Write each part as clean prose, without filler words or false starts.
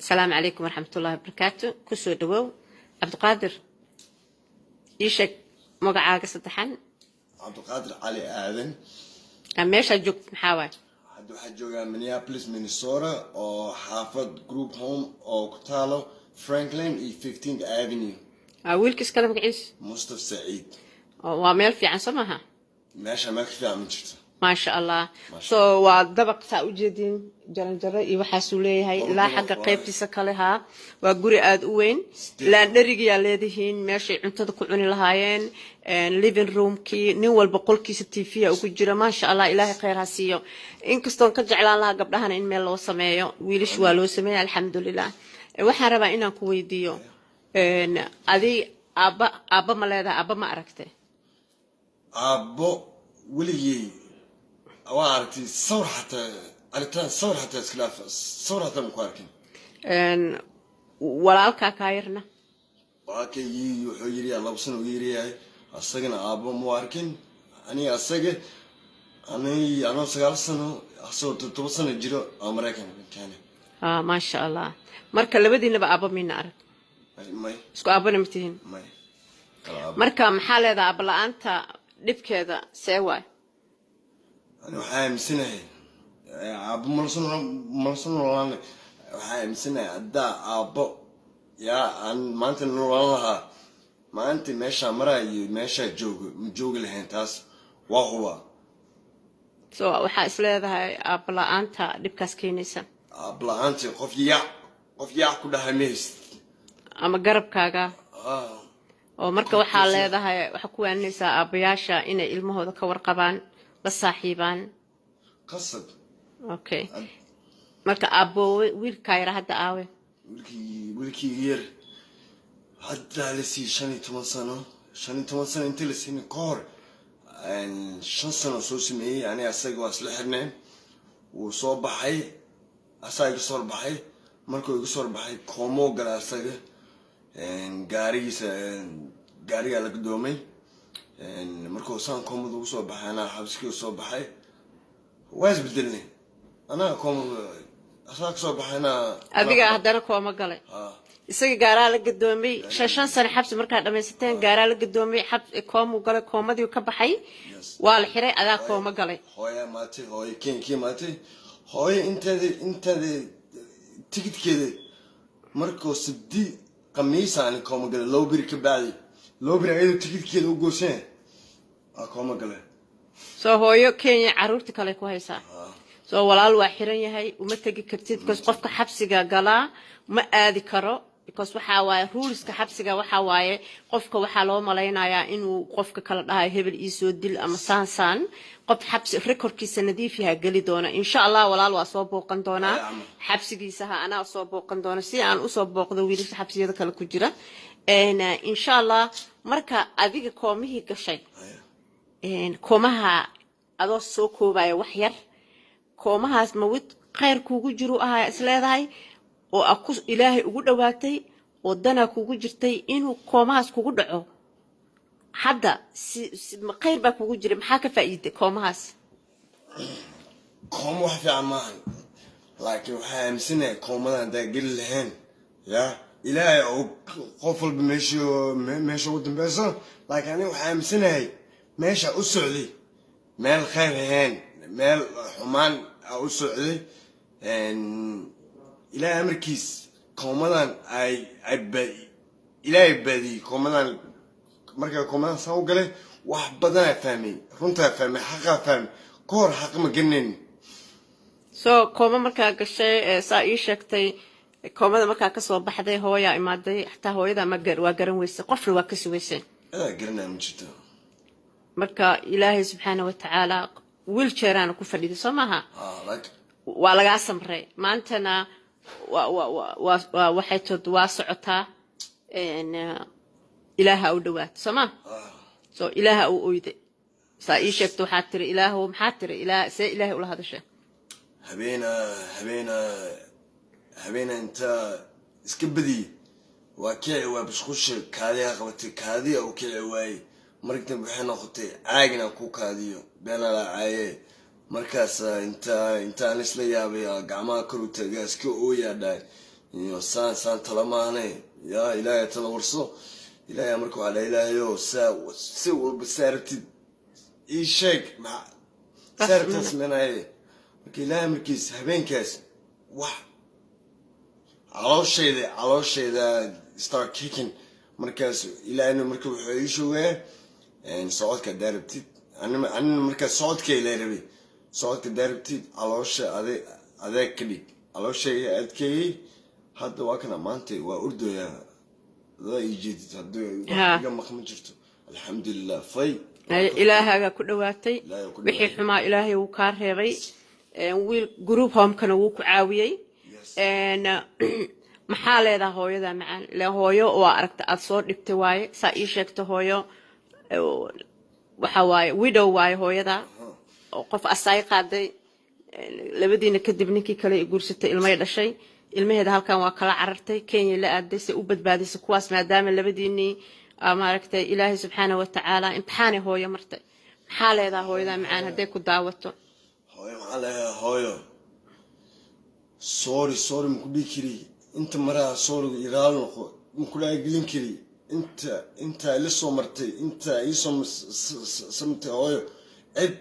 Asalaamu calaykum waraxmatullahi wabarakaatu. Kusoo dhawow, Cabdiqaadir. Ii sheeg magacaaga saddexan. Cabdiqaadir Cali Aadan. Meeshaad joogtid maxaa waay? Hadda waxaa joogaa Minneapolis, Minnesota, oo xaafad group home oo ku taalo Franklin iyo 15th Avenue. Wiilka iskale magaciisa? Mustaf Saciid. Waa meel fiican, soo maaha? Meesha meel ka fiican ma jirto. Maasha Allah. So waa dabaq, saa ujeedin, jaranjaro iyo waxaasuu leeyahay ilaa xagga qaybtiisa kale. Haa, waa guri aada u weyn. Laundrygiyaa leedihiin, meeshay cuntada ku cuni lahaayeen, living roomkii, nin walba qolkiisa TV a ugu jira. Maasha Allah, Ilaahay khayr ha siiyo. Inkastoon ka jeclaan lahaa gabdhahana in meel loo sameeyo, wiilish waa loo sameeya, alxamdulilah. Waxaan rabaa inaan ku weydiiyo, adi aabba aabba ma leedahay? Aabba ma aragtay? Aabbo weligey waa aragtay sawir, xataa aritaan sawir xataa iskhilaaf, sawir xataa ma ku arkin. Walaalkaa kaa yarna? Walaalkaygii wuxuu yiri 2 sano uu yiriyahay, asagana aabbo mu arkin. Aniga asaga ani anoo 9 sano, asagoo 7 sano jiro oo Maraykanka keenay. Maasha Allah. Marka labadiinaba aabba mina arag? May. Isku aabbana ma tihin? May, kala aabbo. Marka maxaa leedahay aabba la-aanta dhibkeeda see waay? Ani waxaa aaminsanahay aabbo malasa noolaan. Waxaa aaminsanahay haddaa aabbo yaa aan maanta noolaan lahaa, maanta meeshaa maraayo iyo meeshaa joogo ma joogi lahayn. Taas waa hubaa. So waxaa is leedahay aabba la-aanta dhibkaas keenaysa? Aabbo la-aantii qof yaac ku dhahay ma haysid. Ama garabkaaga oo marka waxaa leedahay, waxaa ku waaninaysaa aabbayaasha inay ilmahooda ka warqabaan, la saaxiibaan. Qasab. Okay, marka aabboowe, wiilkaa yara hadda aawe? Wiilkii yar haddaa la siiyey 15 sano. 15 sano intii la siinin ka hor, 5 sano soo sameeyey. Aniga asaga waa isla xirneen. Wuu soo baxay, asaa iga soo baxay. Markuu iga soo baxay, koomoo gala asaga. Gaarigiisa gaarigaa la gudoomay. Markuu saan koomada ugu soo baxay, anaa xabskii soo baxay, waa isbedelnay. Anaa koomada, asaa kasoo baxay, anaa. Adiga haddana kooma galay? Isaga gaaraa la gadoomay. 5 sano xabsi markaa dhamaysateen, gaaraa la gadoomay, xab koomuu galay, koomadii ka baxay, waa la xiray, adaa kooma galay. Hooya maatay, hooyo Kenya maatay. Hooyo inteeda tikidkeeda markuu Sabdi Khamiisa ani kooma galay, 2 beri ka bacdi, 2 beri ayadoo tikidkeeda u gooseen aa kooma galay. Soo hooyo Kenya caruurta kale ku haysaa. Soo walaal waa xiran yahay, uma tegi kartid, because qofka xabsiga galaa ma aadi karo, because waxaa waaye ruleska xabsiga, waxaa waaye qofka waxaa loo malaynayaa inuu qofka kala dhahayo hebel iisoo dil ama saan saan. Qof xabsi recordkiisa nadiif yaha geli doona, insha Allah. Walaal waa soo booqan doonaa xabsigiisa, ha anaa soo booqan doona si aan usoo booqdo wiilasha xabsiyada kale ku jira, insha Allah. Marka adiga koomihii gashay, koomaha adoo soo koobaya wax yar, koomahaas ma wid khayr kuugu jiru ahaa is leedahay oo a ku Ilaahay ugu dhowaatay oo danaa kugu jirtay inuu koomahaas kugu dhaco? Hadda si ma khayr baa kugu jiray? Maxaa ka faa'iiday koomahaas? Kooma wax fiican maahan, laakiin waxaa aaminsanahay koomada haddaa geli lahayn, ya Ilaahay oo qof walba meesha ugu dambeyso. Laakiin aniga waxaa aaminsanahay meesha u socday meel khayr ahayn, meel xumaan a u socday. Ilaahay amarkiis koomadan ay Ilaahay badiyey koomadan. Markaa koomadan saan u galay, wax badanaa fahmay, runtaa fahmay, xaqaa fahmay. Ka hor xaqa ma garanayn. Soo kooma markaa gashay, saa ii sheegtay, koomada markaa kasoo baxday, hooyaa imaaday. Xataa hooyada ma waa garan weysay, qofna waa kasi weysay. Adaa garanaa ma jirto. Marka Ilaahay subxaana wa tacaala, wheelchairaana ku fadhiday, soo maaha? Like. Waa lagaa samray. Maantana waa waxay tood waa socotaa. Ilaaha u dhawaato, soo ma? So Ilaaha u oyday, saa ii sheegto. Waxaa tiri Ilaahu, maxaa tiri ilaah, see Ilaahay ula hadashay? Habeena intaa iska badiyey, waa kici, waa bashqusha, kaadiha qabatay, kaadiya u kici waayey. Markii dambe waxay noqotay caagina ku kaadiyo, beenalaa caaye. Markaas intaan isla yaabay, gacmaha kor u taagaa, iska ooyaa, dhahay. Iyo saan saan tala maahane, yaa Ilaahay tala warso. Ilaahay marka waxaa la, Ilaahayo, saa si walba saa rabtid ii sheeg, maxaa saa rabtaan samaynaye. Marka Ilaahay markiis habeenkaas wax calooshayda start kicking. Markaas Ilaahayna marka wuxuu ii sheegaa socodka haddaa rabtid. Anina markaas socodka ilaa rabay, socodka haddaa rabtid caloosha adeeg ka dhig. Calooshayga adkeeyey. Hadda waa kana, maanta waa ordoyaa, adaa ii jeedid. Haddii wax iga maqma jirto, alxamdulilah, fay. Ilaahaagaa ku dhowaatay. Ilaahay ku wixii dhawaatay. Xumaa Ilaahay wuu kaa reebay. Wiil group homekana wuu ku caawiyey. Maxaa leedaha hooyada macaan? Ile hooyo waa aragta aad soo dhibtay waaye, saa ii sheegta. Hooyo waxa waaye widow waaye hooyada, oo qof asaay qaaday. Labadiina kadib ninkii kale i guursatay, ilmay dhashay. Ilmaheeda halkan waa kala carartay, Kenya la aaday se u badbaadisay kuwaas, maadaama labadiinii maaragtay Ilaahay subxaana wa tacaala imtixaanay hooyo martay. Maxaa leedaha hooyada macaan hadday ku daawato? Hooyo maxaa leeyahay? Hooyo, sorry, sorry maku dhihi kari. Inta maraha sorry iraal noqo maku gelin kari. Inta intaa ila soo martay, inta iisoo samtay, hooyo, cid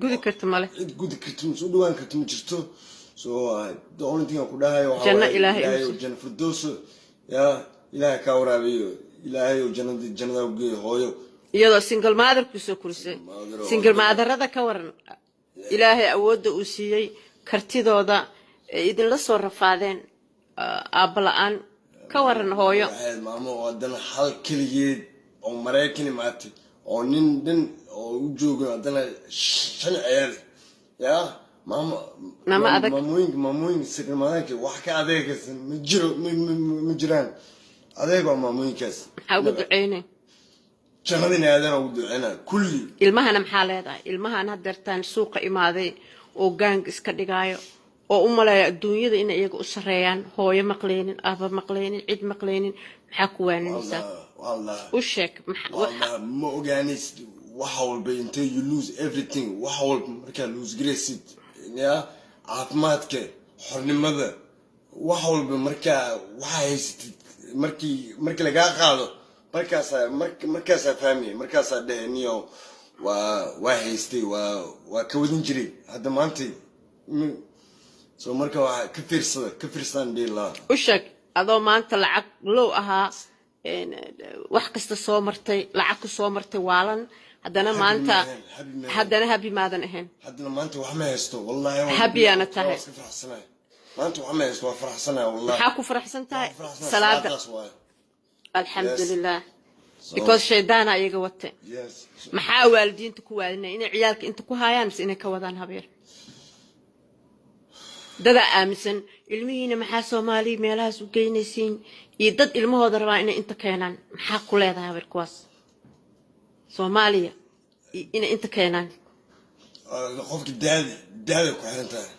gudi karta male. Cid gudi karta ma soo dhawaan karta ma jirto. So the only thing aan ku dhahayo waxaa Janno waaye, Ilaahay Ilaahay inuu oo janno firdowso yaa Ilaahay kaa waraabiyo, Ilaahay oo jannada jannada u geeyo, hooyo. Iyadoo single mother kusoo korisay. Mother oo- Single motherada ka waran? Ilaahay awoodda uu siiyey, kartidooda ay idinla soo rafaadeen, aabba la-aan, ka waran hooyo? Waxay maamo oo haddana hal keligeed oo Maraykan imaatay oo nin dhan oo u joogo, haddana shan ciyaal, yaa maamo. Maamo adag. Maamooyinka single motherka wax ka adeegaysan ma jiro, ma jiraan. Adeeg waa maamooyinkaas. Maxaa ugu duceynay? Jannadina aadana ugu duceynaa kulli. Ilmahana maxaa leedahay? Ilmahan hadeertaan suuqa imaaday oo gang iska dhigaayo oo u maleeya adduunyada inay iyaga u sareeyaan, hooyo maqlaynin, aaba maqlaynin, cid maqlaynin, maxaa ku waaninaysaa? Wallah. U sheeg Wallah, ma ogaanaysid wax walba until you lose everything. Wax walba markaa lose garaysid, ya caafimaadka, xornimada, wax walba markaa waxaa haysatid markii lagaa qaado, markaasaa fahmaya, markaasaa dhehe, niyo waa haystay, waa ka wadan jiray. Hadda maanta so marka waa ka fiirsada, ka fiirsadaan dhihi lahaa. U sheeg adoo maanta lacag low ahaa, wax kasta soo martay, lacag ku soo martay waalan, haddana Happy maanta maahan, happy maahan. Haddana happy maadan ahayn. Haddana maanta wax ma haysto, wallahi. Happy aana tahay. Waa iska faraxsanahay maanta. Wax ma haysto, waa faraxsanahay, wallahi. Maxaa ku faraxsan tahay? Waa faraxsanahay. Salaada. Salaadaas waaye. Alxamdulilah. So, because shaydaana iyaga wate. Yes. Maxaa waalidiinta ku waadinaya? Inay ciyaalka inta ku haayaan mise inay ka wadaan? Habeer dadaa aaminsan ilmihiina maxaa Soomaaliya meelahaas u geynaysiin, iyo dad ilmahooda rabaa inay inta keenaan, maxaa ku leedahay habeer kuwaas Soomaaliya inay inta keenaan? Qofka daada ku xiran tahay,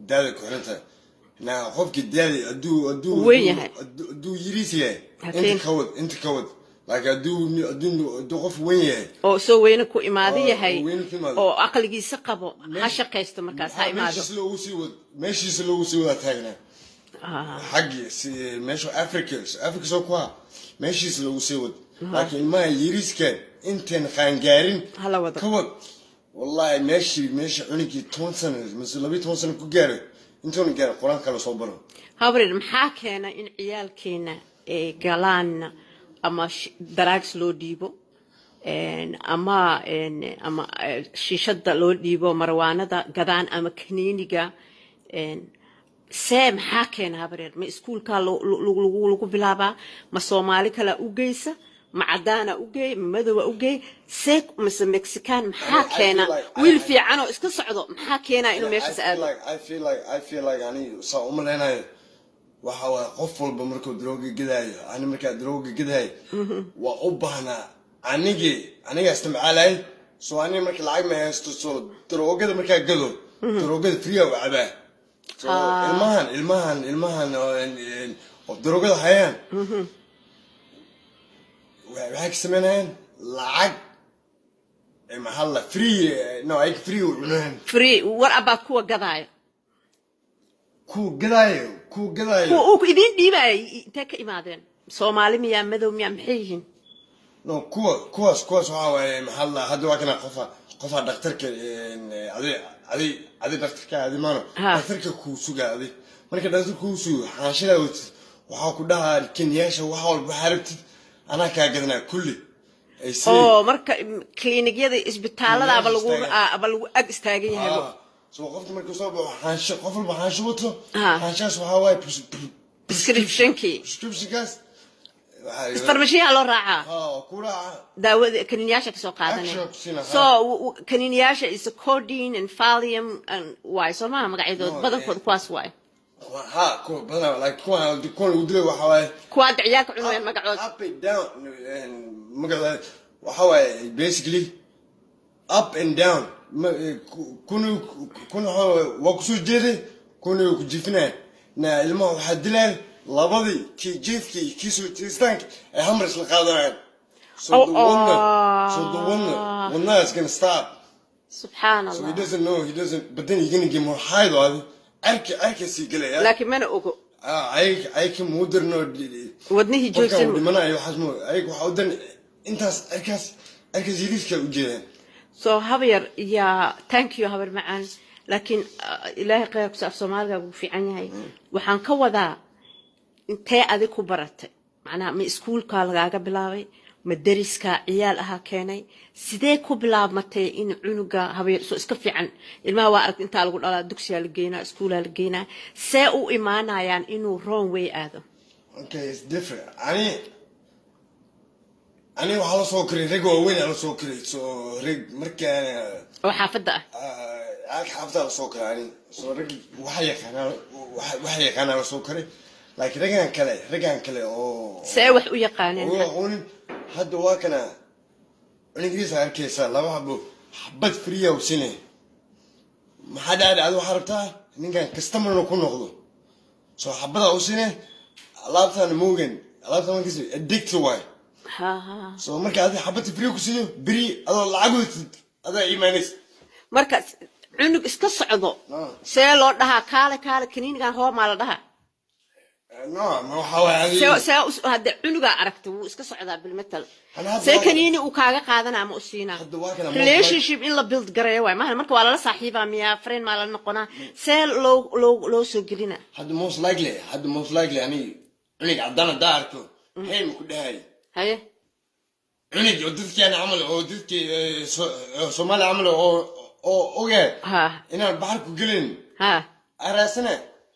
daada ku xiran tahay. Naa qofka daada hadduu Weyn yahay. Hadduu yariis yahay, Hakeen. inta ka wad, inta ka wad. Laakiin hadduu qof weyn yahay oo soo weyne ku imaada oo yahay, weyne ku imaado. Oo aqligiisa qabo, ha shaqaysto markaas, ha imaado. Meeshiis loogu sii wad, meeshiisa loogu sii wadaa taagnaa. Xaggi si meesha Africa soo ku ha, meeshiisa loogu sii wad. Laakiin ilmaha yariiska intaan qaangaarin Hala wado. ka wad, wallahi. Meeshii cunugii 10 sano mise 12 sano ku gaaray, intuuna gaaray Qur-aanka la soo baro. Habrin, maxaa keena in ciyaalkeena ay galaan ama drugs loo dhiibo, ama shiishada loo dhiibo, marwaanada gadaan ama kaniiniga? See maxaa keena, habreer? Ma iskuulkaa lagu bilaabaa? Ma Soomaali kalaa u geysa? Ma cadaana u geey? Ma madowa u geey? See mise Mexican? Maxaa I keena? feel like- Wiil fiican oo iska socdo, maxaa keenaa inuu meeshaas I feel aado? like I feel like ani saa uma leenayo. Waxa waaye, qof walba markuu darooga gadaayo, ani markaa darooga gadaayo waa u baahnaa. Anigaa isticmaalay. So aniga marka lacag ma haysto, so daroogada markaa gado, daroogada free u cabaa. So ilmahan oo daroogada hayaan waxay ka sameynayaan lacag, maxaa la free, no, ay free u cunaan. Free. War abaad kuwa gadaayo? Kuwa gadaayo, Kuwa gadaayo. Kuwa uu idiin dhiibaayay intee ka imaadeen? Soomaali miyaa, madow miyaa, maxay yihiin? No, kuwaas waxaa waaye, maxaa la, hadda waa kana qofa dhakhtarka, adi dhakhtarka adi maano. Dhakhtarka kuu sugaa adi. Marka dhakhtarka kuu sugo, xaashidaa watid, waxaa ku dhahaa kenyaasha wax walba waxaa rabtid anaa kaa gadanaa kulli ay say. Oo marka kliinigyada, isbitaaladaaba lagu Istaagan. Aba lagu ag istaagan yahay. So qofka markuu soo baxo, xaansho, qof walba xaansho wato. Xaanshahaas waxaa waaye prescriptionkii. Prescriptionkaas Farmashiyaha loo raacaa. Ha, ku raaca. Daawada kaniiniyaasha kasoo qaadanaya. Action ku siina, ha. So kaniiniyaasha is codeine and Valium and waay, soo maha magacyadood? No, badankooda kuwaas waay. Ha, kuwa badanaa, like kuwan lagu dilay waxaa waaye Kuwaa ciyaalka cunayaan magacood? Up and down magacooda waxaa waaye basically up and down. Kuna waxaa waaye waa kusoo jeeday, kuna waa ku jiifinaya na ilmaha waxaa dilaya labadii, kii jiifkii iyo kii soo jeestaanka ay hamar isla qaadanayaan. So Oh, the wadna, so the wadna is gonna stop. Subxaan So he Allah. doesn't know, he doesn't, but then you're gonna get more high though. Adi arka sii gelaya. Laakiin mana ogo. Ayag muu dirno. Wadnihii qofkan joogsan. Uu dhimanayo waxaas mu ayag waxaa u dan intaas arkaas yariiska u jeedaan. So habayar yaa, thank you habar macaan, laakiin Ilaahay khayrkusa, af Soomaaliga wuu fiican yahay. Waxaan ka wadaa, intee adig ku baratay? Macnaha, ma iskuulkaa lagaaga bilaabay, ma deriskaa ciyaal ahaa keenay? Sidee ku bilaabmatay in cunuga habayar soo iska fiican? Ilmaha waa aragta, intaa lagu dhalaa, dugsiyaa la geynaa, iskuulaa la geynaa, see u imaanayaan inuu wrong way aado? Okay, it's different. Ani waxaa la soo koray rag waaweyn aa la soo koray. So rag markaan oo xaafadda ah. Ag xaafadda la soo koray ani. So rag waxa yaqaanaa la soo koray, laakiin raggan kale oo See wax u yaqaaneen? Oo aqoonin. Hadda waa kana cunugriisa arkaysaa, laba xabo xabad free u sinay. Maxaa dhacday? Adi waxaa rabtaa ninkan customerna ku noqdo, soo xabadaa u sine, alaabtaana moogan, alaabta markas addict waay. Ha ha. So marka adi xabadta free ku siiyo, beri adoo lacag wadatid adaa iimaanaysa. Marka cunug iska socdo, see loo dhahaa "kaale, kaale, kaniinigan hoomaa" la dhahaa? No, ma waxaa waay adi See hadde cunugaa aragta wuu iska socdaa bilmetal. Ana hadda See kaniini uu kaaga qaadana ama u siinaa? Hadda waa kana Relationship in la build gareeyo waay maha? Marka waa lala saaxiibaa miyaa, friend maa la noqonaa? See loo soo gelina? Hadda most likely ani cunug caddaan haddaa arko, hey ma ku dhahay. Haye. Cunug oo dadkeena camal, oo dadkii Soomaali camal oo ogaa inaan baxar ku gelin, araasane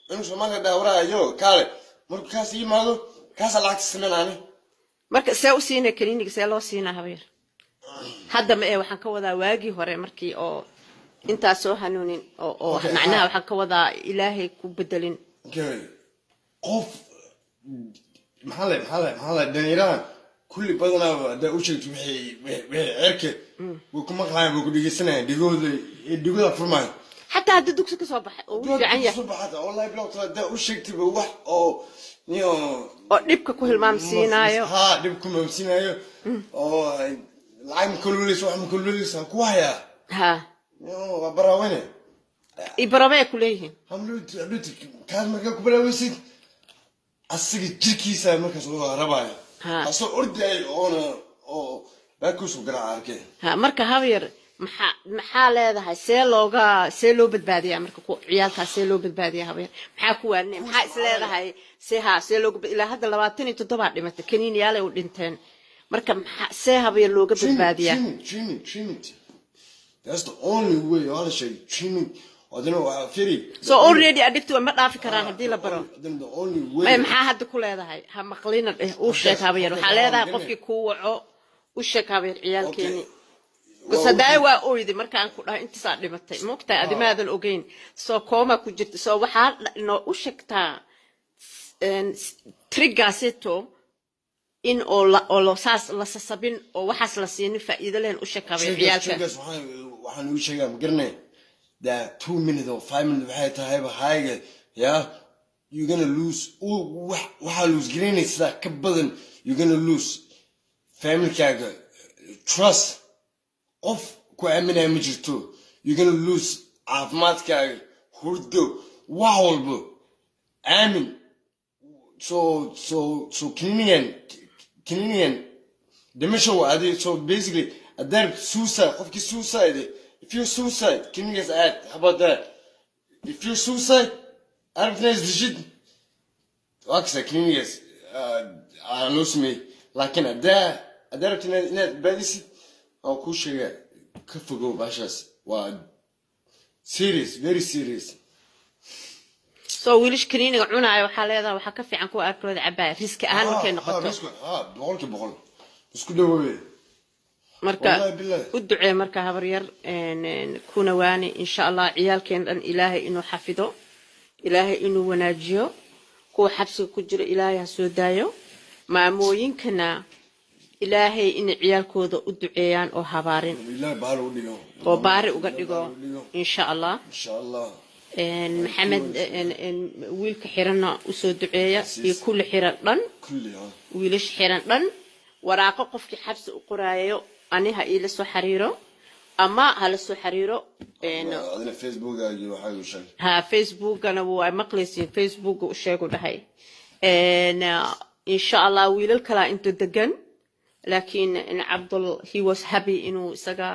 cunug Soomaaliga dhaawaraa yo kaale, markuu kaas yimaado, kaasaa lacagta sameyn ani. Marka see u siinay kaniiniga? See loo siinaa habeer? Hadda ma ee, waxaan ka wadaa waagii hore, markii oo intaas soo hanuunin oo Okay, macnaha ha. waxaan ka wadaa Ilaahay ku bedelin. Okay, qof maxaa le dhalinyaradan kulli badanaaba haddaa u sheegto wixii ceerka, way ku maqlayaan, way ku dhegeysanayaan, dhegahooda dhegooda furmaayo. Xataa haddii dugsi ka soo baxay oo uu fiican yahay? Subaxada, wallahi bilow tala, haddaa u sheegtayba wax oo niyo Oo dhibka ku hilmaamsiinaayo. Ha, dhib ku hilmaamsiinaayo, oo lacag ma kaluleysa, wax ma kaluleysa ku hayaa. Niyo waa baraawene. Ibarabay ay ku leeyihiin. Hamluti kaas markaa ku baraaweysid, asiga jirkiisa markaas loo rabaayo. Asoo ordaay oona oo baakuusu garaaca arkay. Ha, marka habyar, maxaa leedahay? See loo badbaadiyaa marka ku ciyaalkaas? See loo badbaadiyaa habyar? Maxaa ku waanine? Maxaa is leedahay? See ha see looga ilaa hadda 27 dhimatay, kaniiniyaalay u dhinteen. Marka maxaa, see habyar looga badbaadiyaa? Treatment, treatment, treatment. That's the only way. Waa la sheegay treatment. Adina waa firi. So already addicted ma dhaafi karaan haddii la baro? Then the only way. May, maxaa hadda ku leedahay? Ha maqlina dheh, uu sheeg habayar. Waxaa leedahay qofkii kuu waco, u sheeg habayar ciyaalkeeni. Bas hadaayo waa oydi markaan ku dhahay intaasaa dhimatay, maogtahay? Adi maadan ogeyn, soo kooma ku jirta. Soo waxaa noo u sheegtaa triggaasito in oo la saas la sasabin oo waxaas la siinin, faa'iido lehen, u sheeg habayar ciyaalka. Sheegaas waxaan ugu sheegaa, ma garanay, that 2 minutes or 5 minutes waxay tahayba hayga, yeah, you're gonna lose waxaa lose garaynaysaa ka badan. You're gonna lose familykaaga trust, qof ku aaminaya ma jirto. You're gonna lose caafimaadkaaga, hurdo, wax walbo. Aamin. So kaniinigan dhimasho waa adi. So basically, haddaad suicide, qofkii suicide, if you suicide, kaniinigaas aad. How about that? If you suicide, aad rabtid inaad isdishid, waa kasta kaniinigaas aa loo sameeyey. Laakiin haddaa rabtid inaad badbaadisid, waa kuu sheega, ka fogow baashaas. Waa serious, very serious. So wiilash kaniiniga cunaaya waxaa leedahay waxaa ka fiican kuwa alkolada cabaaya, risk ahaan markay noqoto. 100% isku dhawoobe. Marka Wallahi billahi. u ducee marka habaryar, kuna waani. Insha Allah ciyaalkeen dhan Ilaahay inuu xafido, Ilaahay inuu wanaajiyo, kuwa xabsiga ku jira Ilaahay ha soo daayo. Maamooyinkana Ilaahay inay ciyaalkooda u duceeyaan oo habaarin. Ilaah baari u dhigo. Oo baari uga dhigo. Baari u dhigo. Insha Allah. Insha Allah. Maxamed, wiilka xiranna usoo duceeya iyo kulli xiran dhan. Kulli ha. Wiilasha xiran dhan, waraaqo qofkii xabsi u qoraayo ani ha iila soo xariiro ama hala soo xariiro. Adina Facebookaagi waxaa igu sheeg. Ha, Facebookana waa maqlaysiin, Facebooka u sheegu dhahay. Insha Allah wiilal kalaa inta degan, laakiin Cabdul, he was happy inuu isaga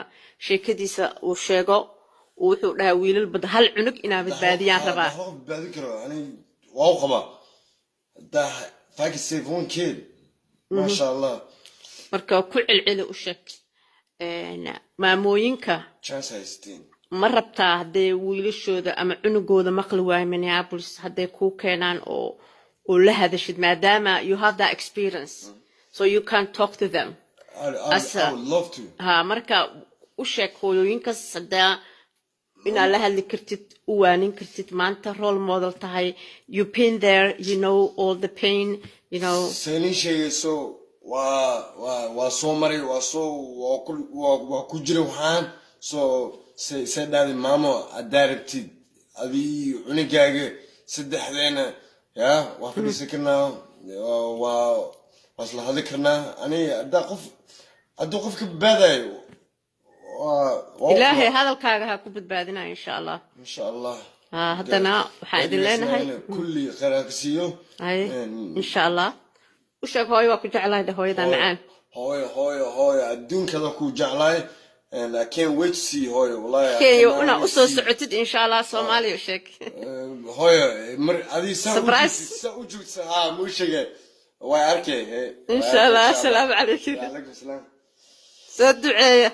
sheekadiisa uu sheego. Wuxuu dhahaa wiilal bad hal cunug inaa badbaadiyaan rabaa. Qof badbaadin karo ani waa u qabaa. Haddaa, if I could save one kid, masha Allah. Marka ku celceli, u sheeg maamooyinka. Chance haystiin. Ma rabtaa hadday wiilashooda ama cunugooda maqli waayo Minneapolis, hadday kuu keenaan oo la hadashid, maadaama you have that experience, so you can talk to them? I would love to. Ha, marka u sheeg hooyooyinkas haddaa inaad la hadli kartid, u waanin kartid, maanta role model tahay. You been there, you know all the pain. Seenin sheegayso, waa soo maray, waa soo waa ku waa ku jira. Waxaan soo say dhahday maamo, haddaa rabtid adii cunugaaga saddexdeena ya waa fadhiisan karnaa, waa isla hadli karnaa. Ani haddaa qof, hadduu qof ka badbaadayo, waa Ilaahay hadalkaaga ha ku badbaadinaya, insha Allah. Insha Allah. Ha, haddana waxaan idin leenahay kulli khayr ha ka siiyo. Hay, insha Allah. U sheeg hooyo waa ku jeclahay de, hooyada macaan. Hooyo, hooyo, hooyo, adduunkada ku jeclahay and I can't wait to see hooyo, wallahi I Kenya cannot una wait to usoo see. socotid, insha Allah. Soomaaliya u sheeg. Hooyo, mar adii saa u Surprise. joogtid, saa u joogtid, ha muu sheegay, way arkay. Insha Allah. Asalaamu calaykum. Calaykum salaam. Soo duceeya.